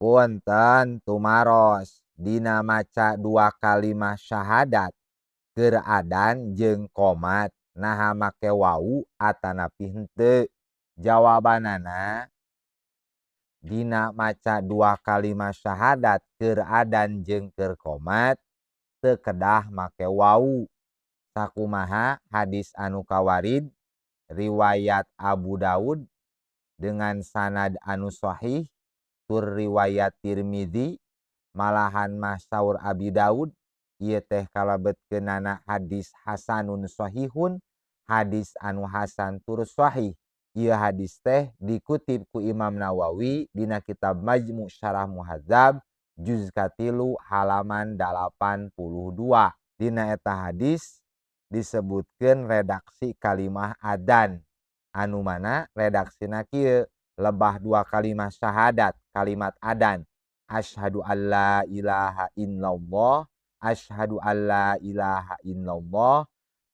Punten tumaros dina maca dua kalimah syahadat keur adan jeung qomat naha make wau atanapi henteu. Jawabanana dina maca dua kalimah syahadat keur adan jeung keur qomat teu kedah make wau. Sakumaha hadis anu kawarid riwayat Abu Daud dengan sanad anu sahih tur riwayat Tirmizi malahan mah saur Abi Daud ieu teh kalebetkeunana hadis hasanun sahihun, hadis anu hasan tur sahih. Ieu hadis teh dikutip ku Imam Nawawi dina kitab Majmu' Syarah Muhadzab juz 3 halaman 82. Dina eta hadis disebutkeun redaksi kalimah adan anu mana redaksina kieu lebah dua kalimah syahadat kalimat adan asyhadu alla ilaha illallah asyhadu alla ilaha illallah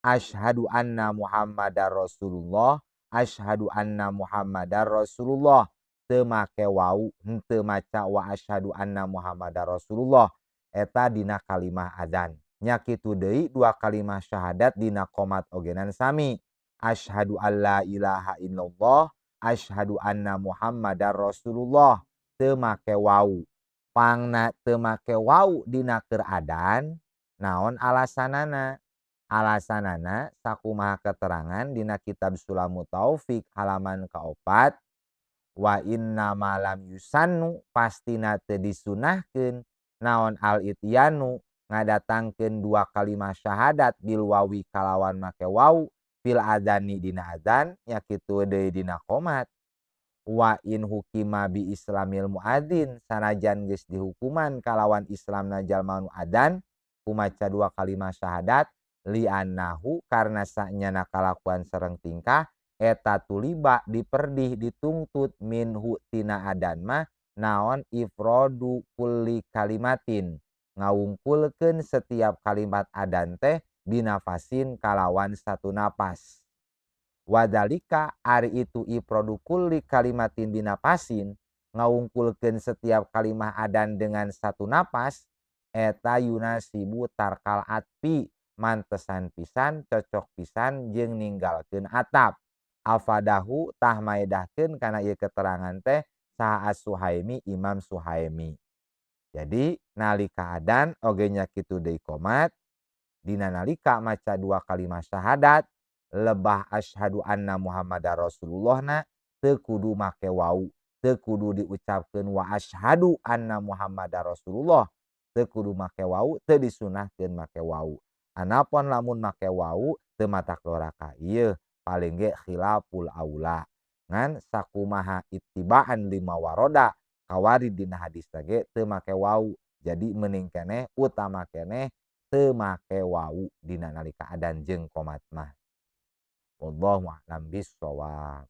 asyhadu anna muhammadar rasulullah asyhadu anna muhammadar rasulullah. Teu make wau henteu maca wa asyhadu anna muhammadar rasulullah eta dina kalimah adan. Nya kitu deui dua kalimah syahadat dina qomat ogenan sami asyhadu alla ilaha illallah asyhadu anna muhammadar rasulullah teu make wau. Pangna teu make wau dina keur adan naon alasanana? Alasanana sakumaha keterangan dina kitab Sulamut Taufik halaman ka-4 wa inna ma lam yusannu pastina teu disunahkeun naon al ityanu ngadatangkeun dua kalimah syahadat bil wawi kalawan make wau fil adani dina adzan nya kitu deui dina qomat. Wa in hukima bi islamil muadzin sanajan geus dihukuman kalawan islamna jalma nu adzan kumaca dua kalimah syahadat li annahu karna sanyana kalakuan sareng tingkah eta tuliba diperdih dituntut minhu tina adan mah naon ifradu kulli kalimatin ngawungkulkeun setiap kalimat adan teh binafasin kalawan satu napas. Wadalika ari itu ifradu kulli kalimatin binafasin ngawungkulkeun setiap kalimah adan dengan satu napas eta yunasibu tarkal atfi mantesan pisan cocok pisan jeung ninggalkeun atap. Afadahu tah maedahkeun kana ieu keterangan teh saha As-Suhaimi Imam Suhaimi. Jadi nalika adan oge nya kitu deui qomat dina nalika maca dua kalimah syahadat lebah asyhadu anna muhammadar rasulullah na teu kudu make wau, teu kudu diucapkeun wa asyhadu anna muhammadar rasulullah, teu kudu make wau, teu disunahkeun make wau. Anapun lamun make wau teu matak doraka ieu paling ge khilaful aula. Ngan sakumaha ittibaan lima waroda kawarid dina hadis ge teu make wau. Jadi mending keneh utama keneh teu make wau dina nalika adan jeung qomat mah. Wallahu a'lam bissawab.